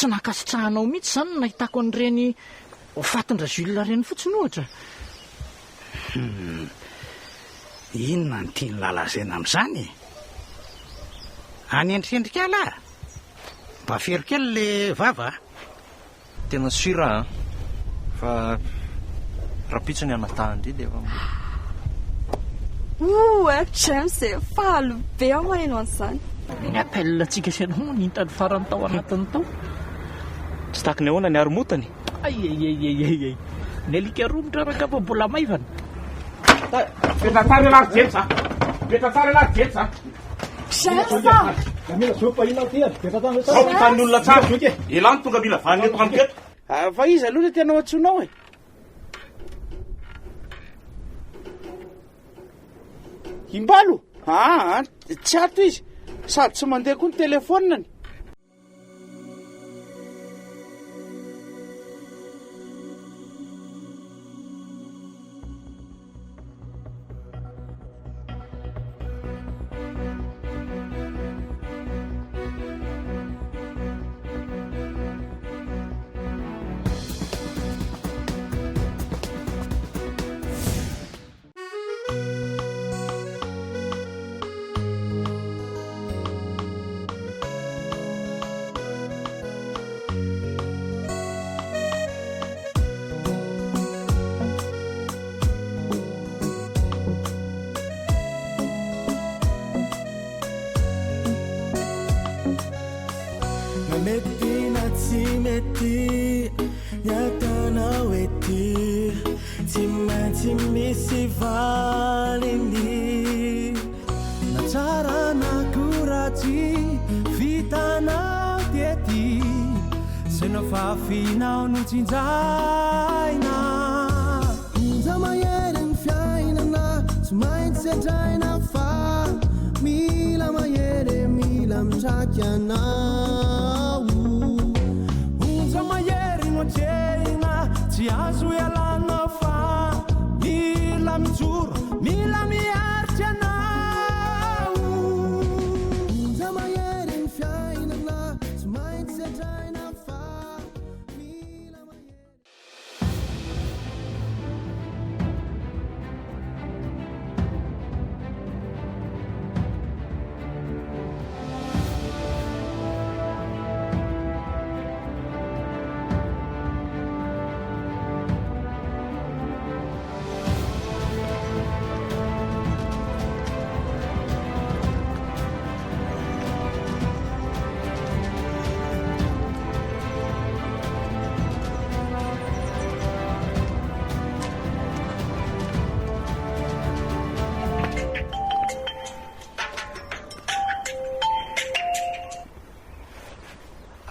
Tsy nankasitrahanao mihitsy izany ny nahitako an'ireny fatin-dRajules ireny fotsiny ohatra. Hum. Inona no tian'i la lazaina amin'izany e? Hanendrikendrika ahy lahy? Mba fero kely le vava a! Tena sûr aho an! Fa rahampitso ny anadahin-dry dia efa mody. Ouh eh James e! Faly be aho maheno an'izany. Ny appel antsika sy ianao no hitany farany tao anatiny tao. Tsy tahaky ny ahoana ny haromotany? Aiaiaiaiaiai! Ny alika romotra rangamba mbola maivana. Mipetraha tsara ialahy ry James a! Mipetraha tsara ialahy ry James a! James a! Zao hitan'ny olona tsara. Elah no tonga mila vaniny eto amiko eto. Fa iza aloha le tianao antsoinao e? Imbalo? Aa, tsy ato izy. Sady tsy mandeha koa ny telefaoniny. Na mety na tsy mety ny ataonao ety Tsy maintsy misy valiny Na tsara na koa ratsy vitanao tety Zay nofafinao no tsinjaina Onja mahery ny fiainana Tsy maintsy sedraina fa Mila mahery mila mitraky anao Onja mahery no atrehina Tsy azo ialana fa Mila mijoro, mila miaritra ianao Onja mahery ny fiainana Tsy maintsy sedraina fa Mila mahery.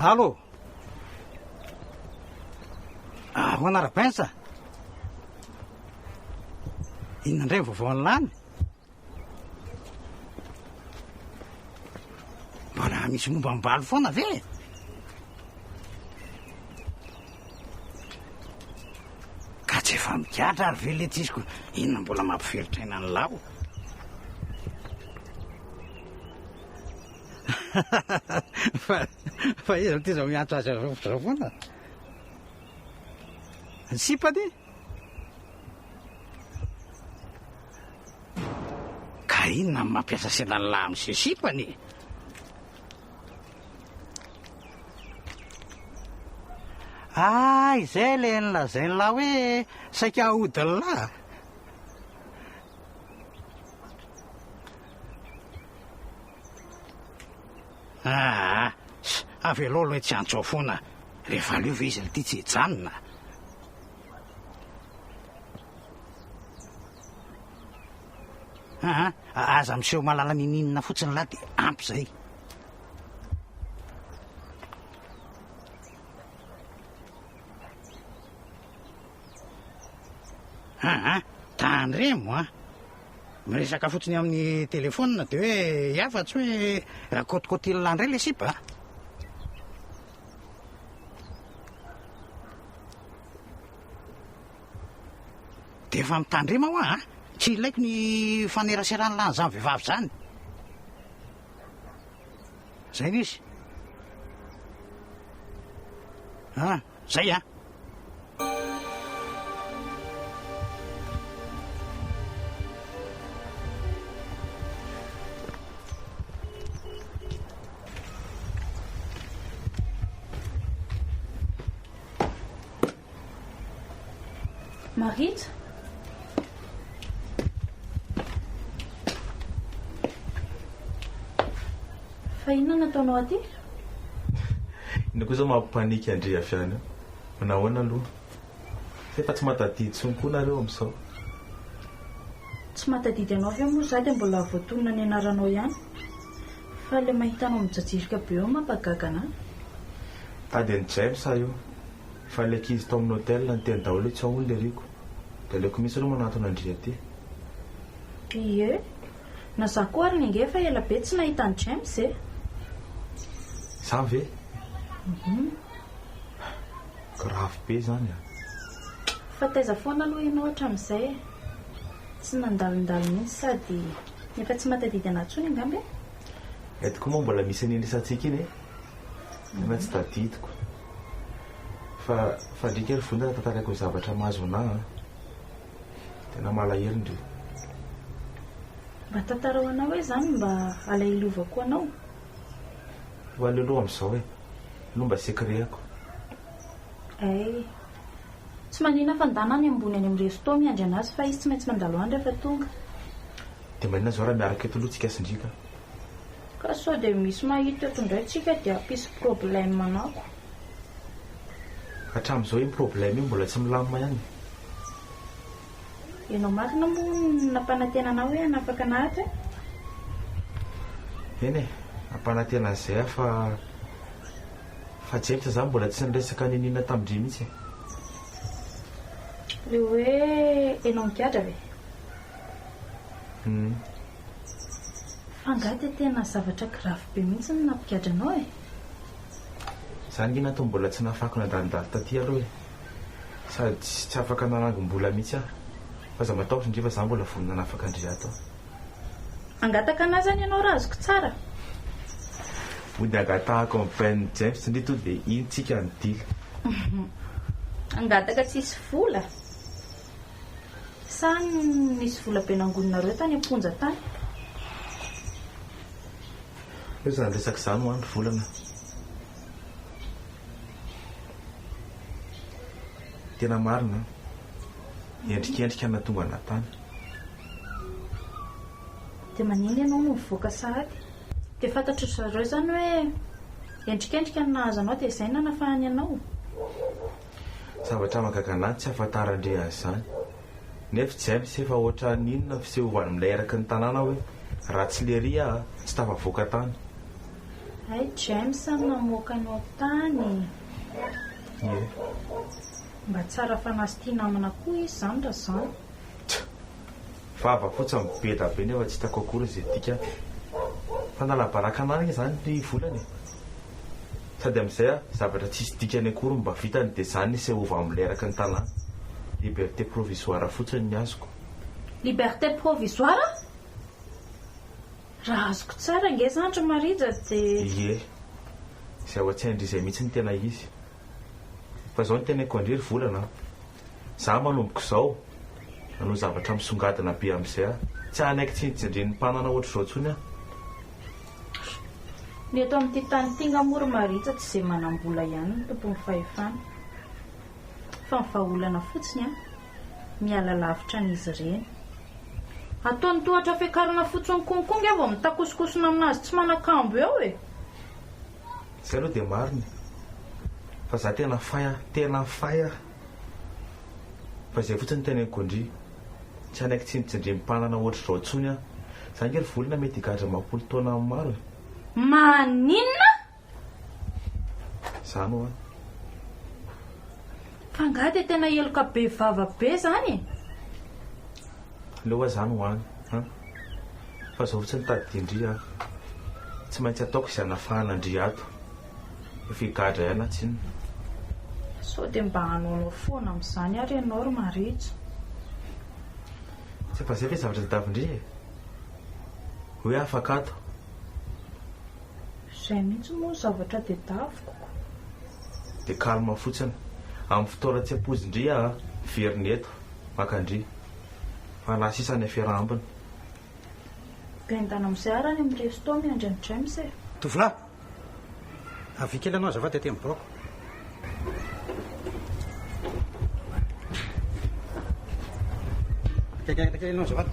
Allo Ahoana Rabensa? Inona indray ny vaovao an'lany? Mbola misy momba am-balo foana ve? Ka tsy efa migadra ary ve letsy izy ko inona mbola mampivelon-tsaina ny lao? Fa fa iza no tia zao miantso azy zao foana? Ny sipany? Ka inona no mampiasa sela ny lahy amin'izay sipany e? Ah, izay ilay nolazain'ny lahy hoe saika haodin'ny lahy. Ah, avelao aloha tsy antso foana. Rehefa aleo ve izy ity tsy hijanona? Aa, aza miseho malala ninininona fotsiny lahy dia ampy izay. Aa, tandremo a! Miresaka fotsiny amin'ny telefaonina dia hoe hiafa tsy hoe kôtikôtin'lah indray ilay sipa a! Dia efa mitandrema hoa a! Tsy ilaiko ny faneraseran'lah an'izany vehivavy izany. Zay no izy. Ah, zay a! Marija? Fa inona no ataonao aty? Inona koa izao mampipanique an-dry avy any eo? Manahoana aloha? Sa efa tsy mahatadidy intsony koa nareo amin'izao? Tsy mahatadidy anao ve moa izaho dia mbola voatonona ny anaranao ihany? Fa ilay mahita anao mijajirika be eo mampagaga anà. Tady an'i James aho io. Fa ilay ankizy tao amin'ny hotel niteny daholo hoe tsy ao hono le Rico. Dia aleoko mihitsy aloha manantona an-dry aty. Ie. Na za koa ary ange efa ela be tsy nahita an'i James e. Zany ve? Hum. Grave be zany a. Fa taiza foana aloha ianao hatramin'izay e? Tsy nandalondalo mihitsy sady efa tsy mahatadidy anà intsony angamba e? Hay tokoa moa mbola misy an'iny resatsika iny e. Tena tsy tadidiko. Fa fa ndry ry Vonjy raha tantaraiko ny zavatra mahazo anà an. Tena malahelo ndry. Mba tantarao anà hoe izany mba alahelovako anao. Ho aleo aloha amin'izao e. Aloha mba secret-ko. Hay. Tsy manina fa ndana any ambony any amin'ny resto miandry an'azy fa izy tsy maintsy mandalo any rehefa tonga. Dia maninona izao raha miaraka eto aloha tsika sy ndry ka. Ka sao dia misy mahita eto indray tsika dia hampisy problème anako. Hatramin'izao io problème io mbola tsy milamina ihany. Ianao marina moa no nampanantena anah hoe hanafaka anah ato e? Eny e, nampanantena an'izay aho fa fa James za mbola tsy niresaka n'inon'inona tamin-dry mihitsy e. Le hoe ianao migadra ve? Hum. Fa angaha dia tena zavatra grave be mihitsy no nampigadra anao e? Za ange natao mbola tsy nahafahako nandalondalo taty aloha e. Sady tsy afaka nanangom-bola mihitsy aho. Fa aza matahotra ndry fa za mbola vonona hanafaka an-dry ato. Hangataka anah zany ianao raha azoko tsara? Mody angatahako amin'i Ben James ndry to dia iny tsika ny deal. Hangataka tsisy vola? Sa nisy vola be nangoninareo tany am-ponja tany? Eo izany resaka izany ho an ry volana. Tena marina an. Endrikendrika no nahatonga anah tany. Dia maninona ianao no mivoaka sahady? Dia fantatry zareo izany hoe endrikendrika no nahazo anao dia izay no nanafahany anao? Zavatra mahagaga anah tsy ahafantaran-dry an'izany. Nefa James efa ohatran'ny inona fisehovany milay eraky ny tanàna hoe raha tsy lery aho tsy tafavoaka tany. Hay James no namoaka anao tany. Ie. Mba tsara fanahy sy tia namana koa izy izany raha izany. Tch! Vava fotsiny beda be nefa tsy hitako akory izay dikany. Fanala-baraka anah anie izany ry volana e. Sady amin'izay ah, zavatra tsisy dikany akory no mba vitany dia izany nisehovany milay eraky ny tanàna. Liberté provisoire fotsiny ny azoko. Liberté provisoire? Raha azoko tsara ange izany ry Marija dia. Ie. Izay ao an-tsain-dry izay mihitsy no tena izy. Fa izao no teneniko an-dry ry volana an. Za manomboka izao, hanao zavatra misongadina be amin'izay aho. Tsy hanaiky tsinitsindrin'ny mpanana ohatr'izao intsony aho. Ny eto amin'ity tany ity nga moa ry Maritza tsy izay manam-bola ihany no tompon'ny fahefana. Fa ny vahaolana fotsiny an, miala lavitra an'izy ireny. Ataony tohatra fiakarana fotsiny konko nge vao mitakosokosona aminazy tsy manan-kambo eo e! Zay aloha dia marina e! Fa za tena fay aho, tena fay aho! Fa izay fotsiny no teneniko an-dry. Tsy hanaiky tsinitsindrim-panana ohatr'izao intsony aho. Za ange ry volana mety higadra amam-polo taona amin'ny maro e. Maninona? Zany hoa. Fa angaha dia tena heloka be vava be zany e? Aleo hoa zany ho any an. Fa zao fotsiny tadidian-dry an. Tsy maintsy ataoko izay hanafahana an-dry ato. Efa higadra ihany aho tsinona. Sao dia mba hanaonao foana amin'izany ary ianao ry Marija? Tsy efa izay ve zavatra tadiavin-dry e? Hoe afaka ato. Izay mihitsy moa ny zavatra tadiaviko ko. Dia calme fotsiny. Amin'ny fotoana tsy ampoizin-dry aho a, miverina eto, maka an-dry. Fa lasa sisa ny afera ambiny. Bendana amin'izay ary any amin'ny resto miandry an'i James e. Tovolahy! Avia kely ianao azafady aty amin'ny biraoko. Akaikaiky kely ianao azafady.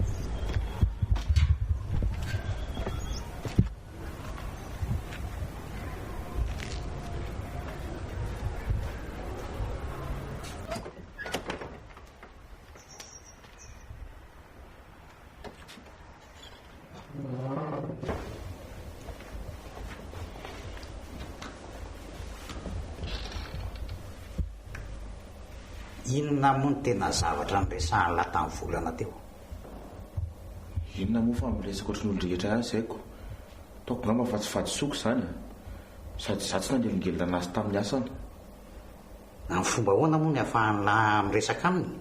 Inona moa no tena zavatra niresahan'lah tamin'ny volana teo? Inona moa fa miresaka ohatran'ny olon-drehetra ihany izay ko. Ataoko angamba fa tsy fahadisoako izany e. Sady izaho tsy nanelingelina an'azy tamin'ny asany. Amin'ny fomba ahoana moa ny ahafahan'lah miresaka aminy?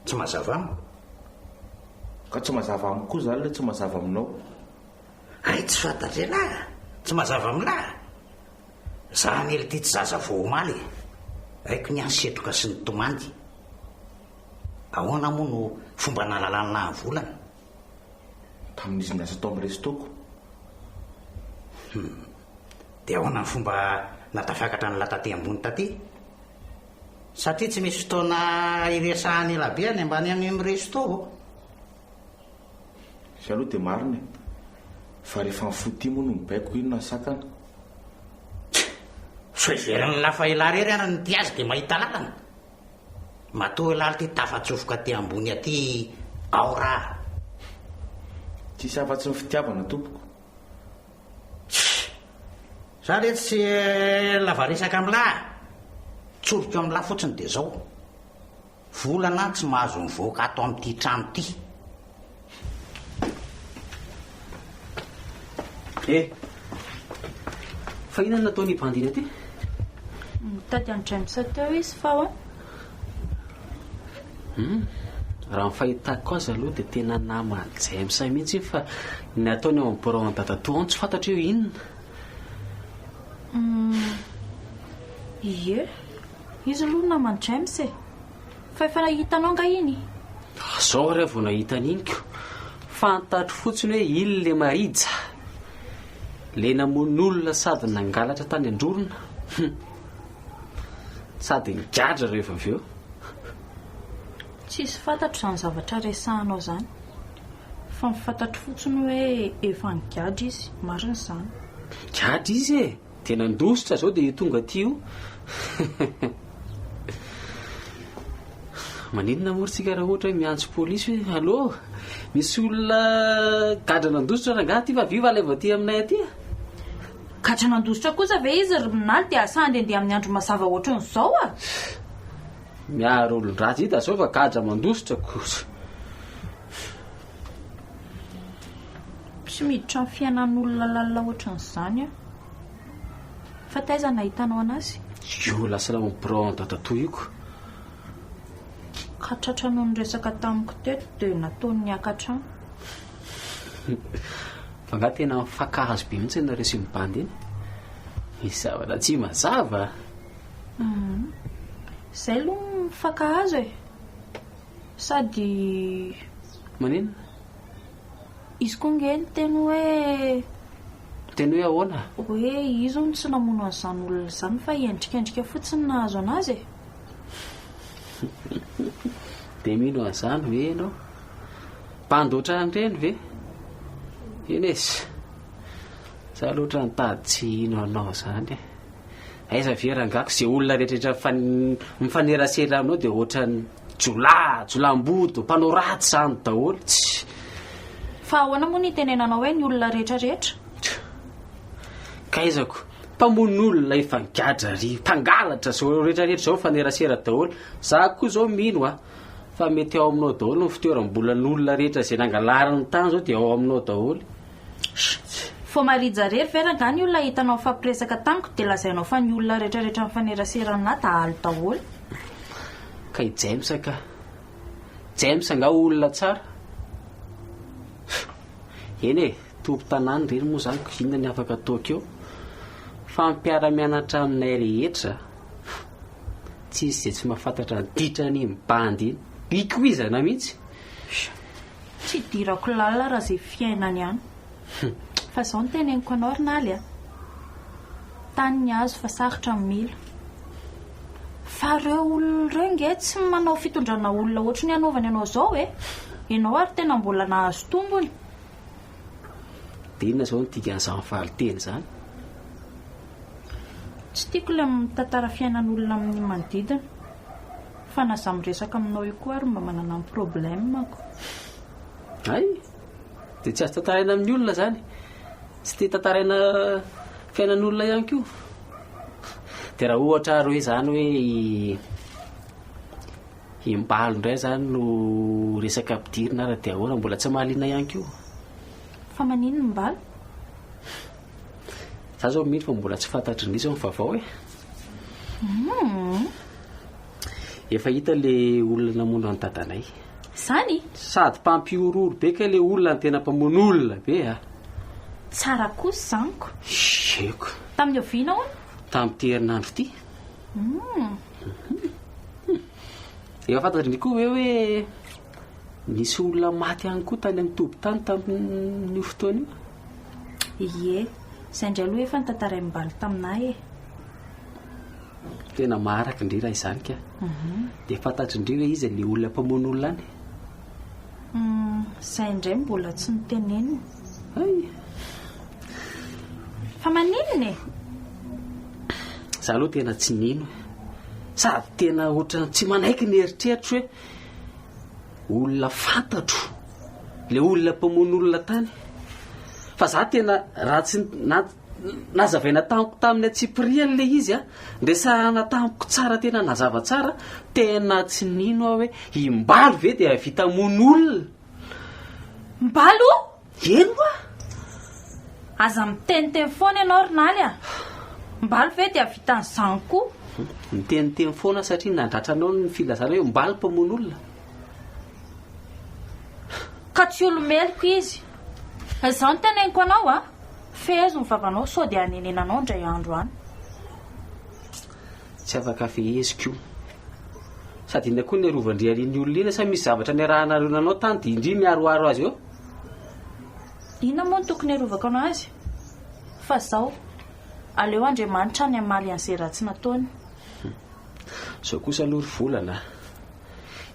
Tsy mazava amiko. Ka tsy mazava amiko koa izany ilay tsy mazava aminao. Hay tsy fantatr'ialahy a! Tsy mazava amin'lah? Za anie l'ty tsy zaza vao omaly e! Haiko ny ahy setroka sy ny tomany. Ahoana moa no fomba nahalalan'lah ny volana? Tamin'izy niasa tao amin'ny resto-ko. Hum. Dia ahoana ny fomba nahatafakatra an'lah taty ambony taty? Satria tsy misy fotoana hiresahana ela be any ambany any amin'ny resto ô! Izay aloha dia marina e! Fa rehefa ny fo tia moa no mibaiko inona ny sakana? Tsia! Sao heverin'ny lafa elah rery ary ny tia azy dia mahita lalana? Matoa elah ity tafatsofoka aty ambony aty ao raha. Tsisy afa-tsy ny fitiavana tompoko. Tsia! Za re tsy lava resaka amin'lah! Tsoriko amin'lah fotsiny dia zao. Volana tsy mahazo mivoaka ato amin'ity trano ity. Eh! Fa inona no nataon'i bandy iny aty? Nitady an'i James teo izy fa ahoana? Hum, raha ny fahitako azy aloha dia tena naman'i James mihitsy iny fa ny ataony ao amin'ny birao an'i dadatoa ao no tsy fantatro hoe inona. Hum, ie. Izy aloha naman'i James e! Fa efa nahitanao nga iny? Zao ary aho vao nahita an'iny ko! Fantatro fotsiny hoe iny le Marija! Le namono olona sady nangalatra tany Androrona! Hum! Sady nigadra rehefa avy eo. Tsisy fantatro izany zavatra resahanao izany. Fa ny fantatro fotsiny hoe efa nigadra izy, marina izany. Nigadra izy e! Dia nandositra zao dia io tonga aty io. Maninona moa ry tsika raha ohatra hoe miantso polisy hoe allo, misy olona gadra nandositra rangahy aty fa viva alaivo aty aminay aty a. Gadra nandositra kosa ve izy ry Minaly dia asa handehandeha amin'ny andro mazava ohatran'izao a! Miaro olon-dratsy hita zao fa gadra mandositra kosa. Tsy miditra amin'ny fiainan'olona lalina ohatran'izany aho. Fa taiza no nahitanao an'azy? Io lasa ao amin'ny birao an'i dadatoa io ko. Ka tratra noho niresaka tamiko teto dia nataony niakatra any. Fa angaha tena mifankahazo be mihitsy nareo sy ny bandy iny? Misy zavatra tsy mazava a! Hum. Izay aloha mifankahazo e. Sady. Maninona? Izy koa nge niteny hoe. Niteny hoe ahoana? Hoe izy hono tsy namono an'izany olona izany fa endrikendrika fotsiny nahazo an'azy e. Dia mino an'izany ve ianao? Bandy ohatran'ireny ve? Eny e. Za aloha ohatran'ny tady tsy hino anao izany e. Aiza ve rangah ko ze olona rehetra rehetra mifanerasera aminao dia ohatran'ny jiolahy, jiolahimboto, mpanao ratsy zany daholo, tsy. Fa ahoana moa no itenenanao hoe ny olona rehetra rehetra? K'aiza ko, mpamono olona efa nigadra ry, mpangalatra zao rehetra rehetra zao mifanerasera daholo, za koa zao mino a, fa mety ao aminao daholo ny fitoeram-bolan'olona rehetra zay nangalariny tany zao dia ao aminao daholo. Chut! Vao marija rery ve rangah ny olona hitanao nifampiresaka tamiko dia lazainao fa ny olona retraretra nifanerasera aminah dahalo daholo. Ka i James ka. James angaha olona tsara? Eny e, tompon-tanàna ireny moa izany ko inona ny afaka ataoko eo? Fa ny mpiara-mianatra aminay rehetra. Tsisy izay tsy mahafantatra ny ditran'iny bandy iny. Ikoizana mihitsy. Tsy idirako lalina raha izay fiainany any. Fa izao no teneniko anao ry Naly a! Tany ny azo fa sarotra ny mila. Fa ireo olona ireo nge tsy manao fitondrana olona ohatry ny anaovany anao izao e! Ianao ary tena mbola nahazo tombony. Dia inona izao no dikan'izany valinteny izany? Tsy tiako ilay mitantara fiainan'olona amin'ny manodidina. Fa na za miresaka aminao io koa ary mba manana ny problème-ko. Hay! Dia tsy azo tantaraina amin'ny olona izany? Tsy te tantaraina fiainan'olona ihany koa? Dia raha ohatra ary hoe izany hoe i Imbalo indray izany no resaka ampidirina ary dia ahoana? Mbola tsy mahaliana ihany koa? Fa maninona Imbalo? Za zao mino fa mbola tsy fantatry ndry zao ny vaovao e. Hum. Efa hita le olona namono an'i dadanay. Zany? Sady mpampihorohoro be kay le olona no tena mpamono olona be a. Tsara kosa izany ko. Sheko. Tamin'ny oviana hono? Tamin'ity herinandro ity. Hum. Efa fantatry ndry koa ve hoe nisy olona maty ihany koa tany amin'ny toby tany tamin'io fotoana io? Ie, izay indray aloha efa notantarain'i Mbalo tamin'ahy e. Tena maharaka ndry raha izany ka. Dia fantatry ndry hoe iza ilay olona mpamono olona any? Izay indray mbola tsy noteneniny. Hay! Fa maninona e? Za aloha tena tsy nino e. Sady tena ohatran'ny tsy manaiky ny eritreritro hoe olona fantatro le olona mpamono olona tany. Fa za tena raha tsy na nazavaina tamiko tamin'ny antsipiriany le izy a, niresahana tamiko tsara tena nazava tsara, tena tsy nino aho hoe i Mbalo ve dia hahavita hamono olona. Mbalo? Eny hoa! Aza miteniteny foana ianao ry Naly a! Mbalo ve dia hahavita an'izany koa? Miteniteny foana satria nandratra anao ny filazana hoe Mbalo mpamono olona. Ka tsy olo-meloka izy. Izao no teneniko anao a! Fehezo ny vavanao sao dia hanenenanao indray andro any. Tsy afaka feheziko io. Sady inona koa ny arovan-dry an'iny olona iny sa misy zavatra niarahanareo nanao tany dia indry miaroaro azy eo? Inona moa no tokony hiarovako anazy? Fa zao, aleo Andriamanitra any hamaly an'izay ratsy nataony. Zao kosa aloha ry volana a!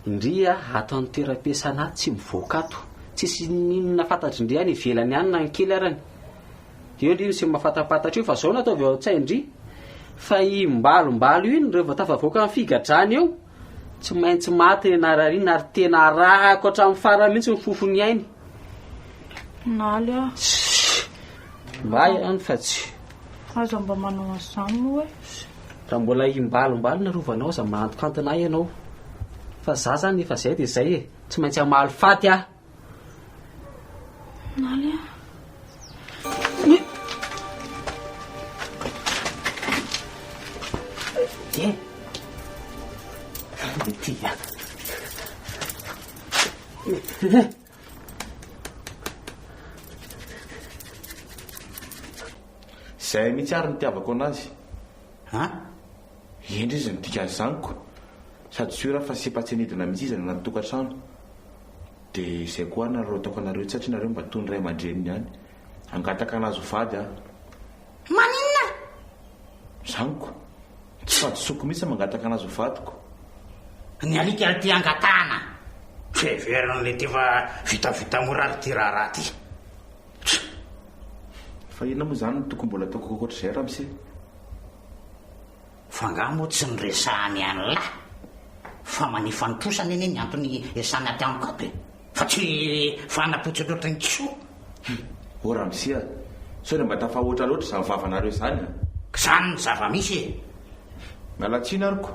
Ndry a, ato amin'ny toeram-piasana ato tsy mivoaka ato. Tsisy n'inona fantatry ndry any ivelany any na ny kely arany. Eo ndry misy mahafantampantatra eo fa zao no ataovy ao an-tsain-dry. Fa i mbalombalo iny rehefa tafavoaka ny figadrana eo, tsy maintsy maty ny anarany ary tena arahako hatramin'ny farany mihitsy ny fofon'ny ainy. Naly a. Shh! Mba ihany fa tsy. Aza mba manao an'izany moa e. Raha mbola himbalombalo ny arovanao aza mahantokantona ahy ianao. Fa za zany efa zay dia zay e. Tsy maintsy hamaly faty aho. Naly a. E. Ity a. Izay mihitsy ary nitiavako anazy. An? Hendry izy ny dikan'izany ko. Sady sûr aho fa sipa tsy hanidina mihitsy izy any anaty tokantrano. Dia izay koa ary nareo ataoko anareo etsy satria nareo mba toy ny ray aman-dreniny ihany. Hangataka anazy ho vady aho. Maninona? Izany ko. Tsy fahadisoako mihitsy ny mangataka anazy ho vadiko. Ny alika ry ty angatahana. Tsy heverin'ilay ty fa vitavita mora ary ty raharaha ty. Tch! Fa inona moa izany no tokony mbola ataoko ankoatr'izay ramose? Fa angaha moa tsy niresahany an'lah fa manefa ny trosany anie ny antony iasany aty amiko ato e! Fa tsy fanapotsiny ohatry ny kisoa. Oh ramose a! Sao dia mba tafahoatra loatra izany vavanareo izany a! K'izany ny zava-misy e! Miala tsiny ary ko!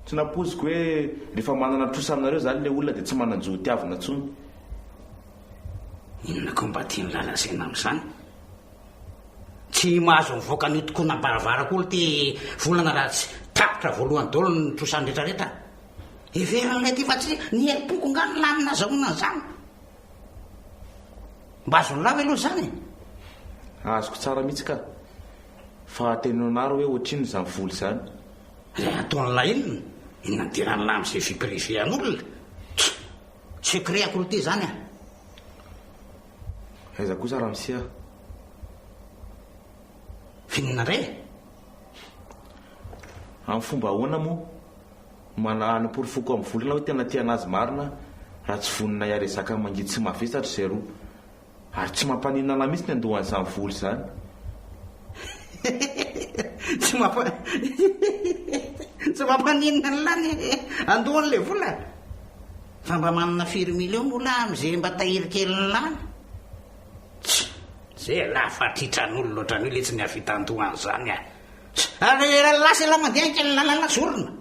Tsy nampoiziko hoe rehefa manana trosa aminareo izany ilay olona dia tsy manan-jo hotiavina intsony. Inona koa mba tian'lah lazaina amin'izany? Tsy mahazo mivoaka an'io tokonam-baravarako io ity volana raha tsy tapitra voalohany daholo ny trosany retraretra. Heverin'ilay ity fa tsy ny herim-poko nga no lany nazahoana an'izany. Mba azon'lah ve aloha izany e? Azoko tsara mihitsy ka. Fa teneno anah ary hoe ohatrinona izany vola izany. Ilay ataon'lah inona? Inona nidiran'lah amin'izay vie privée an'olona? Tch! Secret akory ity izany an! Aiza kosa ramose a? F'inona indray e? Amin'ny fomba ahoana moa no manaporofoko amin'ny volana hoe tena tia an'azy marina raha tsy vonona hiarezaka mangidy sy mavesatra izay roa? Ary tsy mampaninona anah mihitsy ny andohan'izany vola izany. Tsy mampa Tsy mampaninona an'lah ny andohan'ilay vola. Fa mba manana firy millions moa lah amin'izay mba tahiry kelin'lah any? Tch! Zay elah fatritran'olona ohatran'io letsy ny hahavita andoha an'izany ah! Tch! Ary lasa elah mandeha any kely lalana zorona.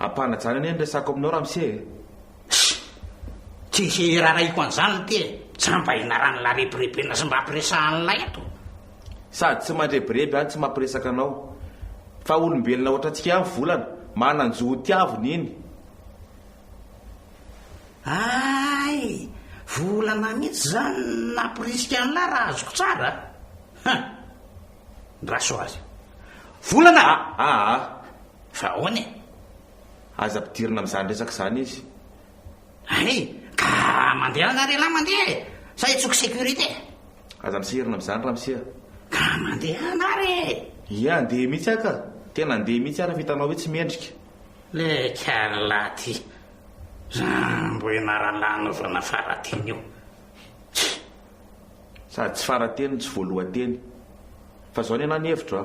Ampanajana anie ny resako aminao ramose e! Tch! Tsy hirarahiko an'izany lty e! Za mba inaran'lah rebirebena sy mba ampiresahan'lah eto. Sady tsy mandrebireby aho no tsy mampiresaka anao. Fa olombelona ohatrantsika ihany volana, manan-jo ho tiavina iny. Hay! Volana mihitsy izany no nampirisika an'lah raha azoko tsara a! Huh! Ndraso azy. Volana! Aa! Fa ahoana e? Aza ampidirina amin'izany resaka izany izy. Hay! Ka mandehana ary elah mandeha e! Sa hitsoko sécurité? Aza misahirana amin'izany ramose a! Ka mandehana ary e! Ie andeha mihitsy aho ka! Tena andeha mihitsy aho raha hitanao hoe tsy mendrika. Le kala ty. Zambo ianaranlah anaovana farateny io. Tch! Sady tsy farateny no tsy voalohateny. Fa zao ny anah ny hevitro a.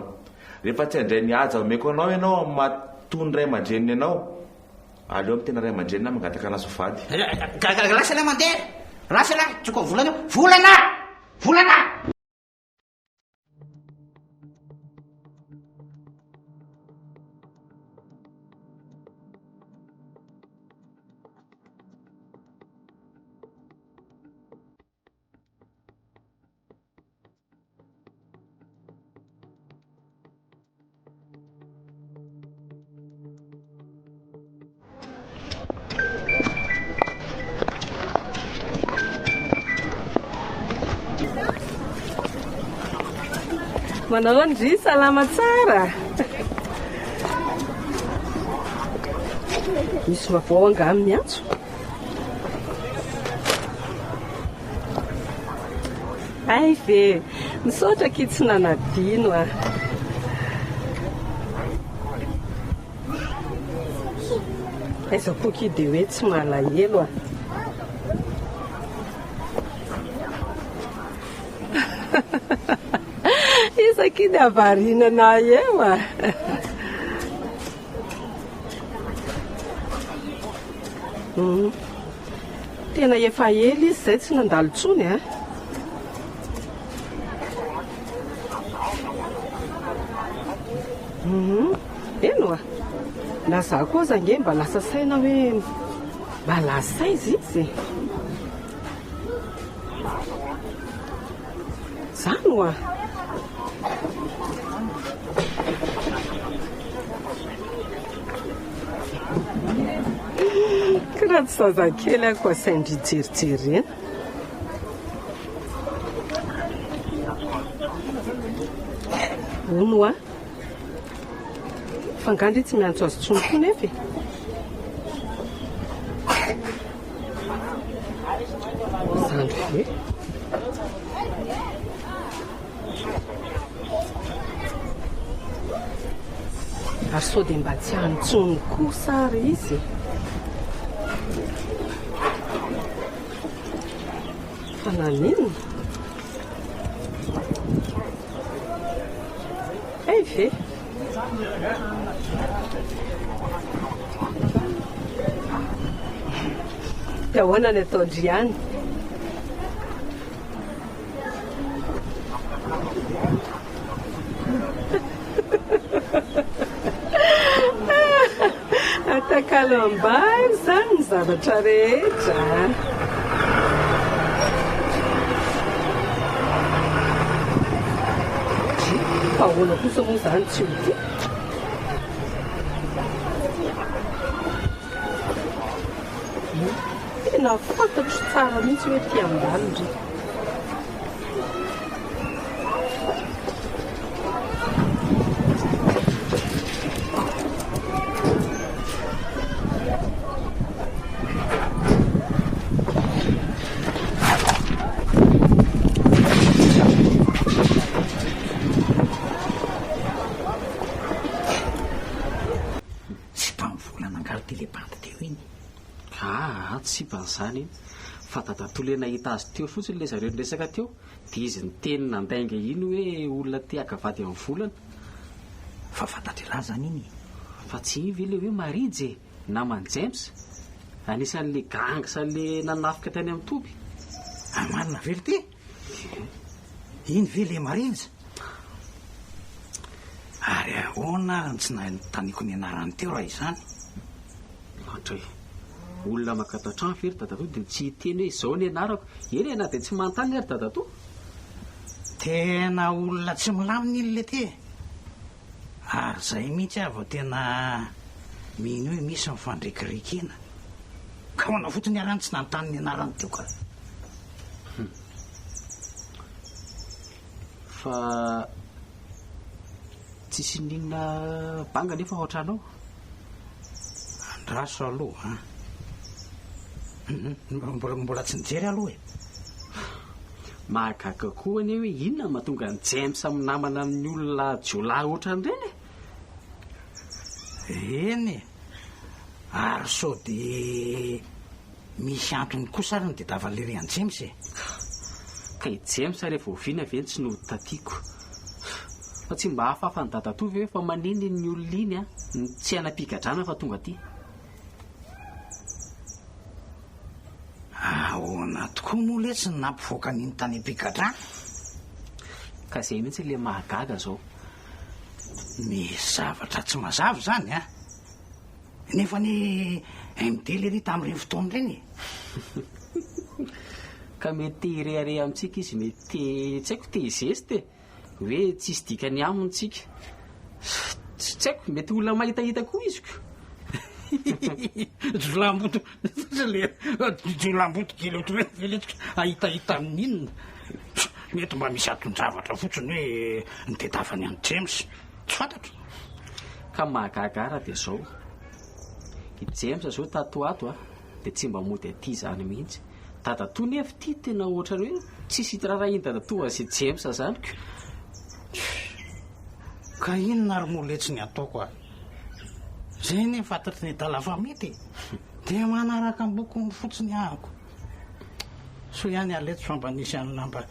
Rehefa tsy handray ny haja omeko anao ianao amin'ny maha toy ny ray aman-dreniny anao, aleo amin'ny tena ray aman-dreniny aho mangataka anazy ho vady. Lasa elah mandeha e! Lasa elah, tsoko ny volana io. Volana! Volana! Manao ahoana ndry? Salama tsara? Misy vaovao angaha miantso? Hay ve! Misaotra akia tsy nanadino a! Aiza koa akia dia hoe tsy malahelo a! Iza akia ny havarinana ahy eo a! Tena efa ela izy izay tsy nandalo intsony a! Eny oa! Na za koa aza ange mba lasa saina hoe mba lasa aiza izy e! Zany oa! Kiraha tsy zazakely aho ko asain-dry jerijerena. Hono hoa. Fa angaha ndry tsy miantso azy intsony koa nefa e? Zandry ve? Ary sao dia mba tsy any intsony kosa ary izy e? Fa naninona? Hay ve? Dia ahoana ny ataon-dry any? Atakalo ambany izany ny zavatra rehetra a! Fa ahoana kosa moa izany tsy ho tia? Tena fantatro tsara mihitsy hoe tia ambany ndry. ary ity le bandy teo iny? Aa tsy sipan'izany iny fa dadatoa le nahita azy teo fotsiny le zareo niresaka teo dia izy niteny nandainga iny hoe olona te haka vady amin'ny volana. Fa fantatr'ialahy izany iny e? Fa tsy iny ve le hoe Marija e? Naman'i James? Anisan'le gangs le nanafika tany amin'ny toby? Ah marina ve ry ty? Iny ve le Marija? Ary ahoana ary no tsy nanontaniako ny anarany teo raha izany? Ohatra e, olona maka ato an-trano ve ry dadatoa dia tsy hiteny hoe izao ny anarako? Eny e, na dia tsy manontany ary dadatoa. Tena olona tsy milamina iny leity e! Ary izay mihitsy aho vao tena mino hoe misy ny fandrekirekena. Ka ahoana fotsiny ary aho no tsy nanontany ny anarany teo ka? Hum. Fa tsisy n'inona banga nefa ao an-trano ao? Andraso aloha an. Mbola mbola tsy nijery aloha e. Mahagaga koa anie hoe inona no mahatonga an'i James minamana amin'ny olona jiolahy ohatran'ireny e? Eny e. Ary sao dia misy antony kosa ary ny tadiavan'i an'i James e? Ka i James rehefa oviana ve no tsy nody taty ko? Fa tsy mba hafahafa an'i dadatoa ve hoe fa maninn iny olona iny an, no tsy any am-pigadrana fa tonga aty? Ahoana tokoa moa letsy no nampivoaka an'iny tany am-pigadrana? Ka izay mihitsy ilay mahagaga izao. Misy zavatra tsy mazava izany an! Nefa anie MD lery tamin'ireny fotoana ireny e! Ka mety te hirehareha amintsika izy, mety te, tsy haiko, te hizesta e! Hoe tsisy dikany aminy tsika. Tsy haiko, mety olona mahitahita koa izy ko! Jiolahimboto, jiolahimboto kely ohatr'ireny ve letsy ka hahitahita amin'ny inona? Mety mba misy anton-javatra fotsiny hoe nitedavany an'i James. Tsy fantatro. Ka mahagaga ahy raha dia izao. I James zao tato ho ato a, dia tsy mba mody aty izany mihitsy. Dadatoa nefa ity tena ohatran'ny hoe tsisy iraharahian'i dadatoa an'izay James izany ko. Ka inona ary moa letsy ny ataoko a? Zay anie fantatry ny adala fa mety e! Dia manaraka ambokony fotsiny ahako. Soa ihany aho letsy fa mba nisy an'lah mba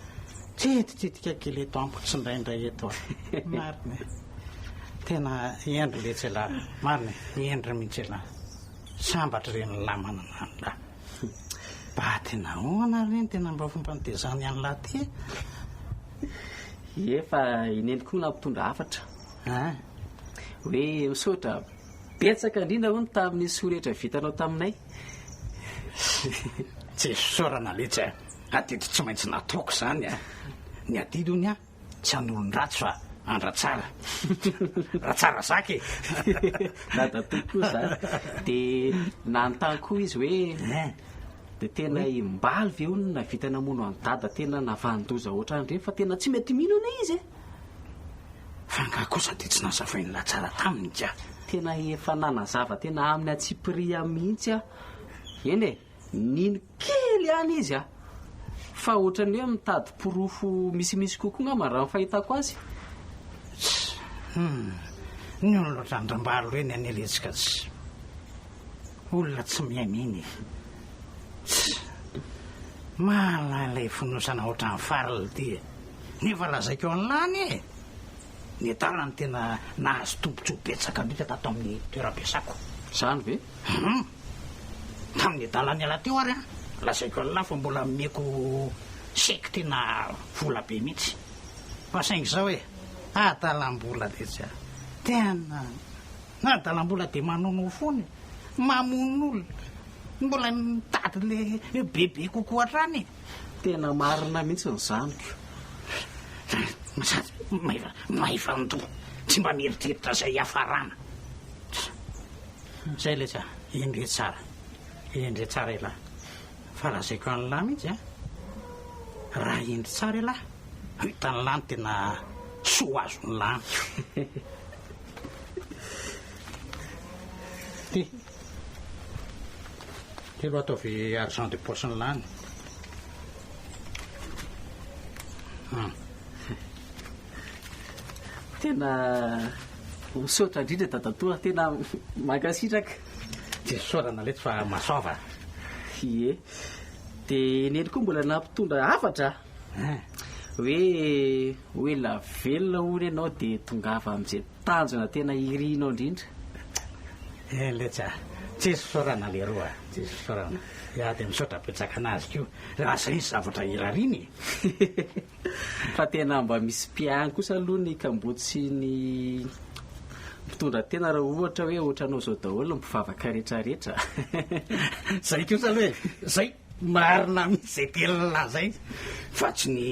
Tsiditsidika kely eto amiko tsindraindray eto a! Marina e! Tena hendry letsy elah, marina e! Hendry mihitsy elah. Sambatra ireny lahy manana an'lah. Mba tena ahoana ary ireny tena mba fomba nitezany an'lah ty e? Ie fa i Neny koa nampitondra hafatra. An? Hoe misaotra betsaka indrindra hono tamin'ny soa rehetra vitanao taminay. Tsy fisaorana letsy a! Adidy tsy maintsy nataoko izany a! Ny adidy hono a, tsy an'olon-dratsy fa an-dRatsara. Ratsara zaka e! Dadatoa koa izany. Dia nanontany koa izy hoe, dia tena i Mbaly ve hono no nahavita namono an'i Dada tena navanon-doza ohatran'ireny fa tena tsy mety mino anie izy e! Fa angaha kosa dia tsy nazavain'i Latsara taminy ka? Tena efa nanazava tena amin'ny antsipiriany mihitsy aho. Eny e! Nino kely ihany izy a! Fa ohatran'ny hoe mitady porofo misimisy kokoa angamba raha ny fahitako azy. Hum, ny olona ohatran-dRambalo ireny anie letsy ka tsy olona tsy mihaino iny e. Tss, mahalala ilay fonosana ohatran'ny farl ity e. Nefa lazaiko an'lah anie e! Ny adala no tena nahazo tombontsoa betsaka indrindra tato amin'ny toeram-piasako. Izany ve? Hum! Tamin'ny adala niala teo ary an, lazaiko an'lah fa mbola nomeko chèque tena vola be mihitsy. Fa saingy izao e, adalam-bola letsy a! Tena adalam-bola dia manono foana e! Mamono olona, mbola mitady le bebe kokoa hatrany e! Tena marina mihitsy izany ko. Sady maivan-doha, tsy mba mieritreritra izay hiafarana. Zay letsy a, endre tsara, endre tsara elah. Fa lazaiko an'lah mihitsy a, raha hendry tsara elah, hitan'lah ny tena soa azon'lah amiko. Ty, ty aloha ataovy argent de poche-n'lah any. Hum. Tena misaotra indrindra dadatoa, tena mankasitraka. Tsisy fisaorana letsy fa masoava. Ie. Dia neny koa mbola nampitondra hafatra. Hoe ho ela velona hono ianao dia tongava amin'izay tanjona tena irinao indrindra. Eny letsy a. Tsisy fisaorana leroa a. Tsisy fisaorana. Iah dia misaotra betsaka anazy koa. Raha izay ny zavatra irariana e. Fa tena mba misy mpiahany kosa aloha ny kamboty sy ny mpitondra tena raha ohatra hoe ohatranao izao daholo ny mpivavaka rehetrarehetra. Zay kosa aloha e, zay marina mihitsy zay teny lazainy fa tsy ny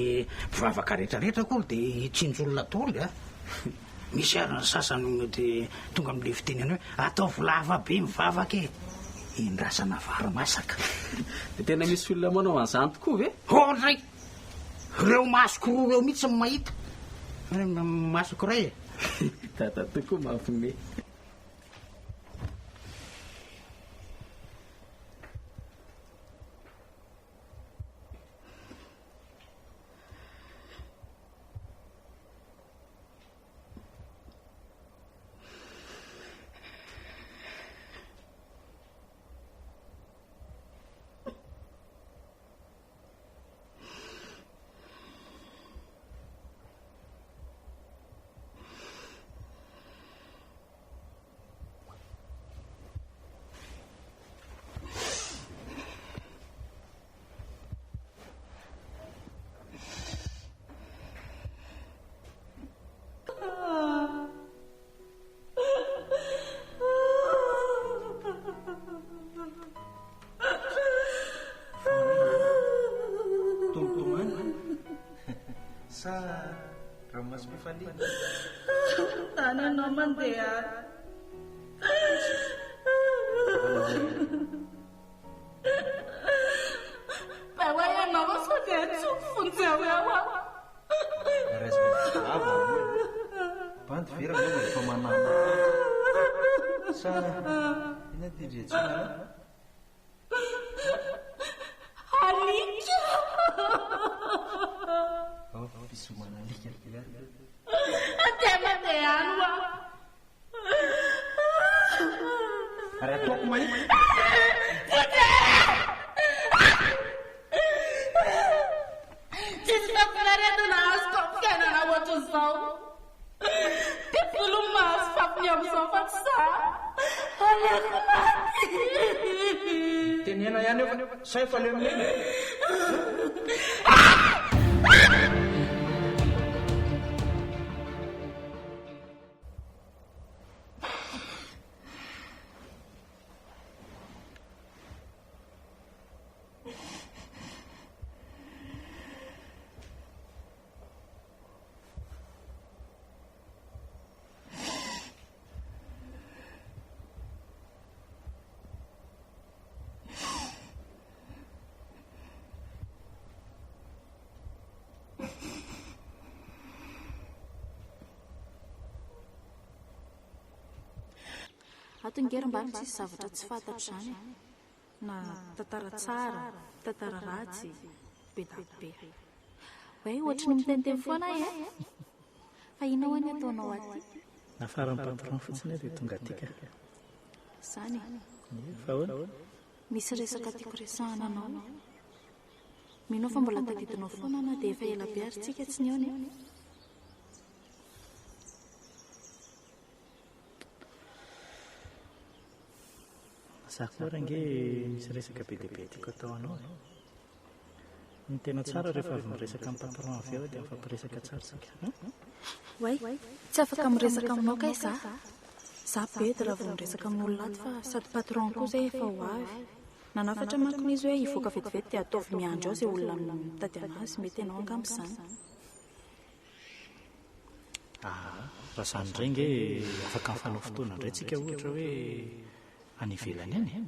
mpivavaka rehetrarehetra akory dia hitsinjo olona daholo a. Misy ary ny sasany mety tonga amin'ilay fitenena hoe ataovy lava be mivavaka e, endrasana vary masaka. Dia tena misy olona manao an'izany tokoa ve? Oadray! Ireo masoko roa ireo mihitsy no mahita. Masoko iray e. Dada tokoa mampime. Tomtomany sa ranomasom-pifaliana? Tany ianao mandeha any. Mba hoe ianao fa sao dia antsoiko vonjeo eo aho. Raisina vava moa e. Bandy ve raha mbola efa manana sa inona ity ndry antsoina anao? Alika! Ao, fisomana alika. Andeha mandeha any hoa. Ary ataoko mahita. Tsisy fahafinaretana azoko amin'ny fiainana ohatran'izao. Devoly no mahazo fafiny amin'izao fa tsy za. Aleoko maty. Teneno ihany eo fa sao efa leo milena e. Ato nge ry mbalo tsisy zavatra tsy fantatro izany e. Na tantara tsara, tantara ratsy, be da be. Hoe ohatry ny miteniteny foana aho e! Fa inona ho'a ny ataonao aty? Nafaran'ny patron fotsiny aho dia tonga aty ka. Izany e? Ie, fa ahoana? Misy resaka tiako resahana anao. Mino aho fa mbola tadidinao foana na dia efa ela be ary tsika tsy nihaona e! Za koa ary ange misy resaka be dia be tiako atao anao e. Ny tena tsara rehefa avy miresaka amin'ny patron avy eo dia mifampiresaka tsara isika. Oay, tsy afaka miresaka aminao kay za. Za bedy raha vao miresaka amin'olona ato fa sady patron koa zay efa ho avy. Nanafatra manko izy hoe hivoaka vetivety dia ataovy miandry ao izay olona mitady anazy, mety ianao angamba izany. Aa, raha izany indray ange afaka mifanao fotoana indray tsika ohatra hoe any ivelany any e.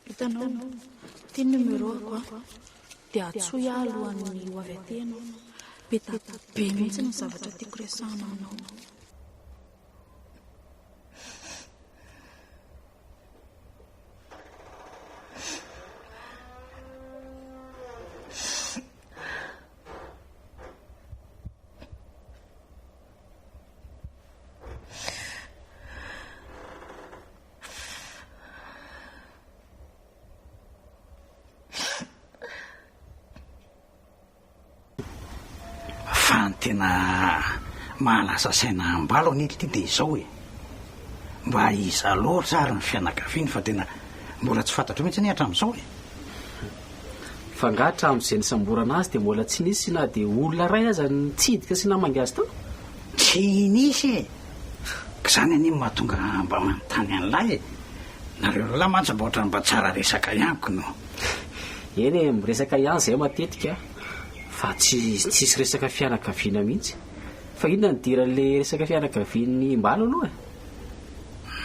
Hitanao, ity ny numéro-ako an, dia antsoy aho alohan'ny ho avy aty ianao. Be dia be mihitsy ny zavatra tiako resahana aminao. tena mahalasa saina ambalo anie ity dia izao e. Mba iza loatra ary ny fianakaviany fa tena mbola tsy fantatro mihitsy anie hatramin'izao e. Fa angaha hatramin'izay nisamborana azy dia mbola tsy nisy na dia olona iray aza nitsidika sy namangy azy tao? Tsy nisy e! Ka izany anie no mahatonga mba manontany an'lah e! Nareo roalahy mantsy mba ohatran'ny mba tsara resaka ihany ko no. Eny e, miresaka ihany izahay matetika fa tsy tsisy resaka fianakaviana mihitsy. Fa inona no idiran'ilay resaka fianakavian'i Mbalo aloha e?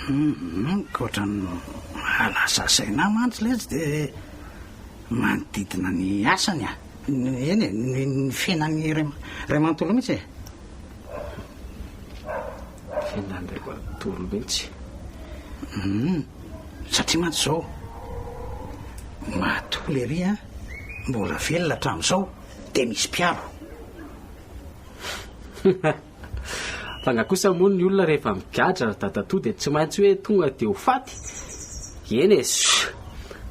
Hum, ka ohatran'ny mahalasa saina ahy mantsy ilay izy dia manodidina ny asany a. Eny e, ny fiainan'ny ray ray manontolo mihitsy e. Fiainan'ny ray manontolo mihitsy. Hum, satria mantsy izao, matoa lery a, mbola velona hatramin'izao dia misy mpiaro. Fa nga kosa moa ny olona rehefa migadra ry dadatoa dia tsy maintsy hoe tonga dia ho faty? Eny e,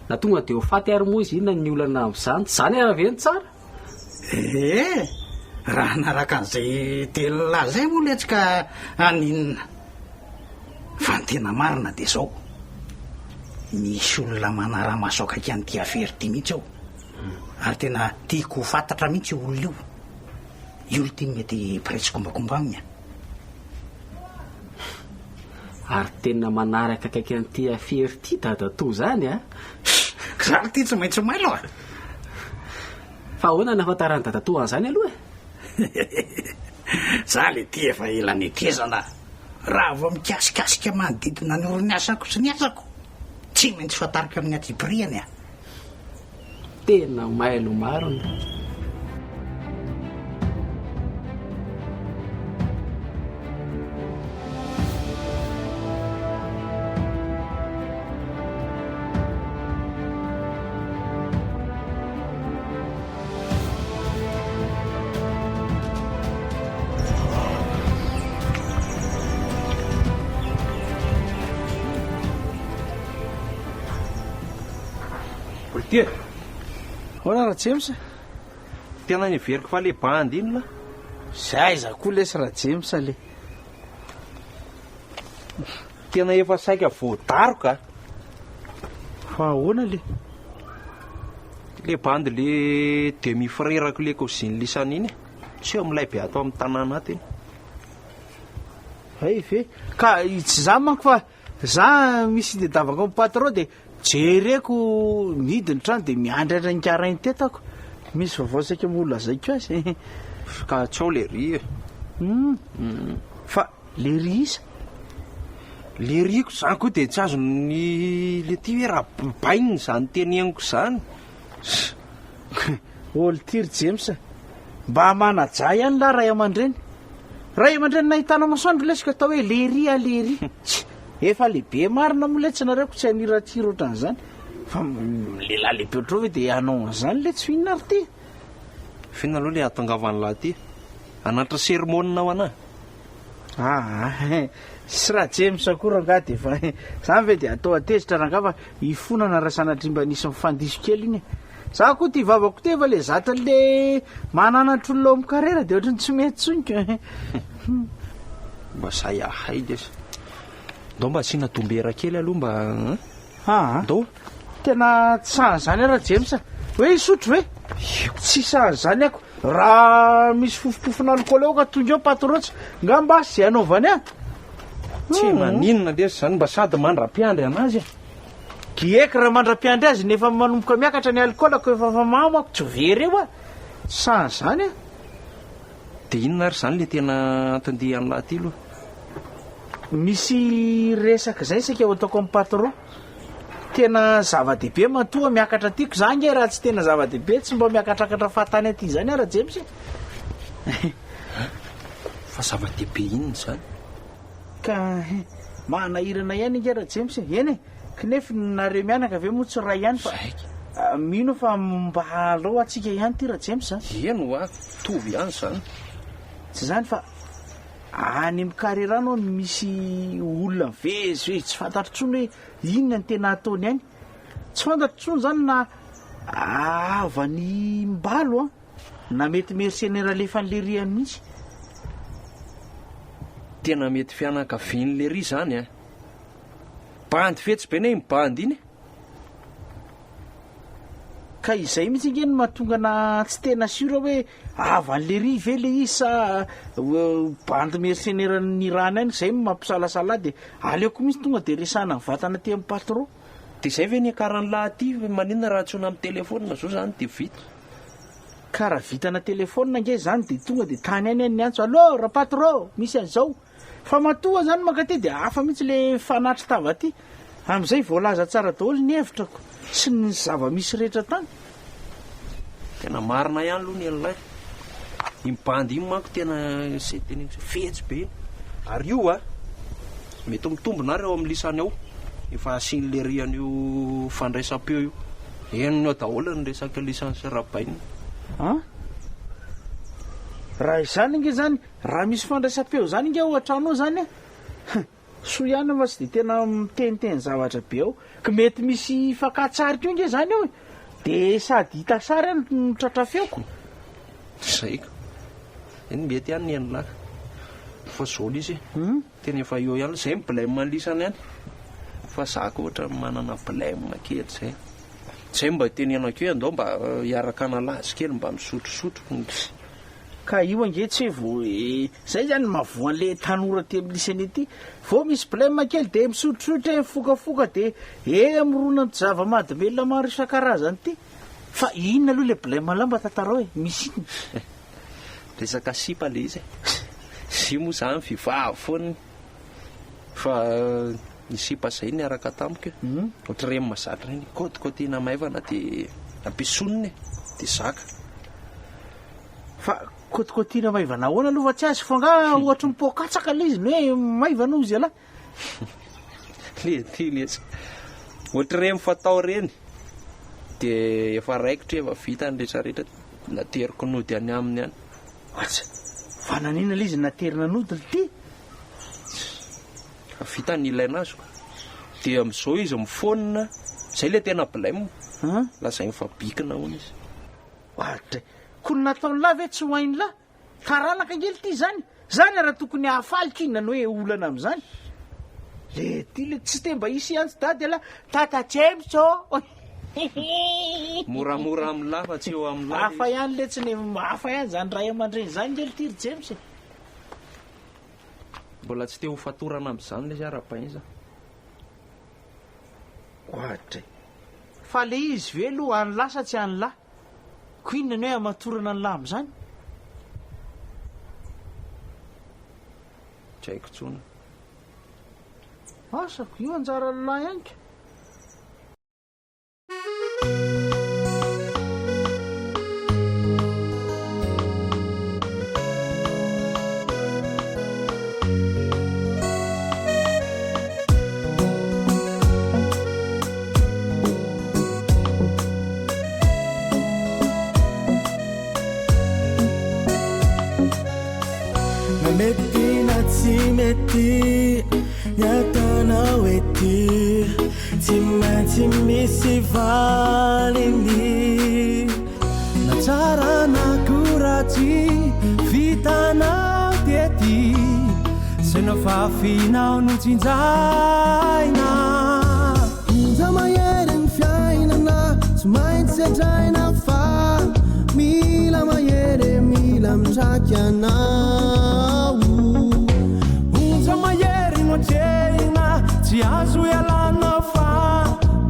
na tonga dia ho faty ary moa izy inona ny olana amin'izany? Tsy izany ary ve no tsara? Ee, raha hanaraka an'izay telolahy izay moa letsy ka haninona? Fa ny tena marina dia izao, misy olona manara-maso akaiky an'ity afera ity mihitsy ao, ary tena tiako ho fantatra mihitsy io olona io. Io ity no mety mpiray tsikombakomba aminy a! Ary tena manaraka akaiky an'ity afera ity dadatoa izany a! Za ity tsy maintsy mailo a! Fa ahoana no ahafantaran'i dadatoa an'izany aloha e? Za le ty efa ela netezana, raha vao mikasikasika manodidina ny orinasako sy ny asako, tsy maintsy fantariko amin'ny antsipiriany a! Tena mailo marina. Politika. Ahoana Rajames? Tena neveriko fa le bandy iny lah. Zay aiza koa lesy Rajames le. Tena efa saika voadaroka a. Fa ahoana le? Le bandy le demi frère-ko le cousine lisany iny e. Tsy eo milay be ato amin'ny tanàna ato iny. Hay ve? Ka tsy za manko fa Za misy itadiavako amin'ny patron dia jereko mihidy ny trano dia miandrandra ny karainy tetako. Misy vaovao saika mba ho lazaiko azy. Ka tsy ao lery e. Hum. Fa lery iza? Leriko zany koa dia tsy azon'ny le ty hoe raha bainina izany teneniko izany. Ol ty ry James a! Mba manajà ihany lah ray aman-dreny. Ray aman-dreny nahitana masoandro lesy ka atao hoe lery a lery. Tsia! Efa lehibe marina moa letsy nareo ko tsy haniratsira ohatran'izany. Fa lehilahy lehibe ohatr'ireo ve dia hanao an'izany letsy f'inona ary ty? F'inona aloha le hahatongavan'lah ty? Hananatra sermona ho anah? Aa! Tsy ra James akory rangahy dia efa zany ve dia atao hatezitra rangahy fa hifonana raha sanatria mba nisy mifandiso kely iny e! Za koa ty vavako ty efa le zatra le mananatra olona ao amin'ny carrière dia ohatran'ny tsy mety tsony ka. Mba zay ahay lesy. Ndao mba asiana dombera kely aloha mba hein. Aa! Ndao. Tena tsy sahy an'izany aho Rajames a! Hoe hisotro ve? Tsy sahy an'izany ako! Raha misy fofompofona alcool eo ka tonga eo patron tsy ngamba asa izay hanaovany ahy! Tsy maninona lesy izany mba sady mandra-piandry anazy e! Gieky raha mandra-piandry azy nefa manomboka miakatra ny alcool ko efa mamo ako tsy very eo aho! Tsy sahy an'izany aho! Dia inona ary izany ilay tena anton-dia an'lah ity aloha? Misy resaka izay saika ho ataoko amin'ny patron. Tena zava-dehibe matoa miakatra aty ko za nge raha tsy tena zava-dehibe tsy mba miakatrakatra fahatany aty izany aho Rajames e. Fa zava-dehibe inona izany? Ka manahirana ihany ange Rajames e. Eny e, kinefy nareo mianaka ve moa tsy iray ihany fa mino aho fa mba alao antsika ihany ity Rajames a. Eny hoa, mitovy ihany izany. Tsy izany fa Any amin'ny carré rano any misy olona mivezivezy tsy fantatro intsony hoe inona ny tena ataony any. Tsy fantatro intsony izany na havan'i Mbalo an, na mety mercenaire alefan'i Lery any mihitsy. Tena mety fianakavian'i lery izany an! Bandy fetsy be anie iny bandy iny e! Ka izay mihitsy ange no mahatonga ana tsy tena sûr hoe havan'i lery ve le izy sa bandy mercenaire nirahana any, izay no mampisalasala ahy dia aleoko mihitsy tonga dia resahana mivantana aty amin'ny patron. Dia izay ve niakaran'lah aty, maninona raha antsoina amin'ny telephone zao zany dia vita. Ka raha vitana telephone ange izany dia tonga dia tany ihany aho niantso, allo rapatro, misy an'izao. Fa matoa zany mankaty dia hafa mihitsy le fanatry tava aty. Amin'izay voalaza tsara daholo ny hevitrako sy ny zava-misy rehetra tany. Tena marina ihany aloha ny an'ilay. Iny bandy iny manko tena izay teneniko izay, fetsy be iny. Ary io a, mety mitombina ary ao amin'ny lisany ao, efa asian'i lery an'io fandraisam-peo io. Henony ao daholo ny resaka lisany sy rabainina. An? Raha izany ange izany Raha misy fandraisam-peo izany ingahy ao an-trano ao izany an! Huh! Soa ihany fa tsy dia tena miteniteny zavatra be ao. Ka mety misy fakan-tsary koa ange izany ao e! Dia sady hita sary aho no tratra feoko. Izay ka. Eny mety ihany ny an'lah. Fa zao lesy e. Tena efa eo ihany. Izay ny blème an'lisany ihany. Fa za koa ohatran'ny manana blème kely izay. Izay mba itenenako hoe andao mba hiaraka hanala azy kely mba misotrosotro. Ka io ange tsy hoe vao e, zay zany mahavoa anle tanora aty amin'ny lycée ity, vao misy blème kely de misotrosotra e, mifokafoka de e mirona amin'ity zava-mahadomelina maro isan-karazany ity. Fa inona aloha le blème lah mba tantarao e, misy inona? Resaka sipa le izy e. Izy io moa zany vehivavy foana fa ny sipa zay niaraka tamiko e, ohatr'ireny mahazatra ireny, kôtikôtiana maivana de ampiesonina e, de zaka. Fa kôtikôtiana maivana ahoana aloha fa tsy azo fa angaha ohatry ny poa-katsaka ilay izy ny hoe maivana hozy ialahy. Le ty lesy. Ohatr'ireny fatao ireny dia efa raikitra efa vita ny rehetra rehetra nateriko nody any aminy any. Aza! Fa naninona ilay izy naterina nody ry ty? Efa vita ny ilaina azy ko. Dia amin'izao izy mifaonina, izay ilay tena blème. Lazainy fa bikina hono izy. Oadray! Ko ny nataon'lah ve tsy ho hain'lah? Taranaka ange lty zany! Zany ara tokony hahafaly k'inona no hoe olana amin'izany? Le ty le tsy te mba hisy hiantso dada elah, Tata James ô! Moramora amin'lah fa tsy eo amin'lah le Hafa ihany letsy ny hafa ihany zany ray aman-dreny zany nge lty ry James e! Mbola tsy te ho fatorana amin'izany lesy aho Rabainza. Oadray! Fa le izy ve aloha an'lah sa tsy an'lah? Ko inona ny hoe hamatorana an'lah amin'izany? Tsy haiko intsony. Asa, io anjaran'lah ihany ka. Na mety na tsy mety ny ataonao ety Tsy maintsy misy valiny Na tsara na koa ratsy vitanao tety Zay nofafinao no tsinjaina Onja mahery ny fiainana tsy maintsy sedraina fa mila mahery e mila mitraky anao Onja mahery no atrehina tsy azo ialana fa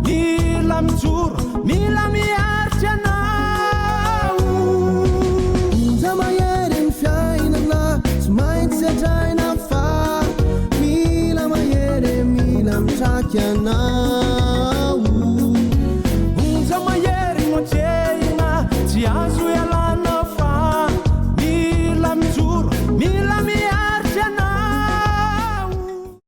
mila mijoro mila miaritra anao Onja mahery ny fiainana tsy maintsy sedraina fa mila mahery e mila mitraky anao.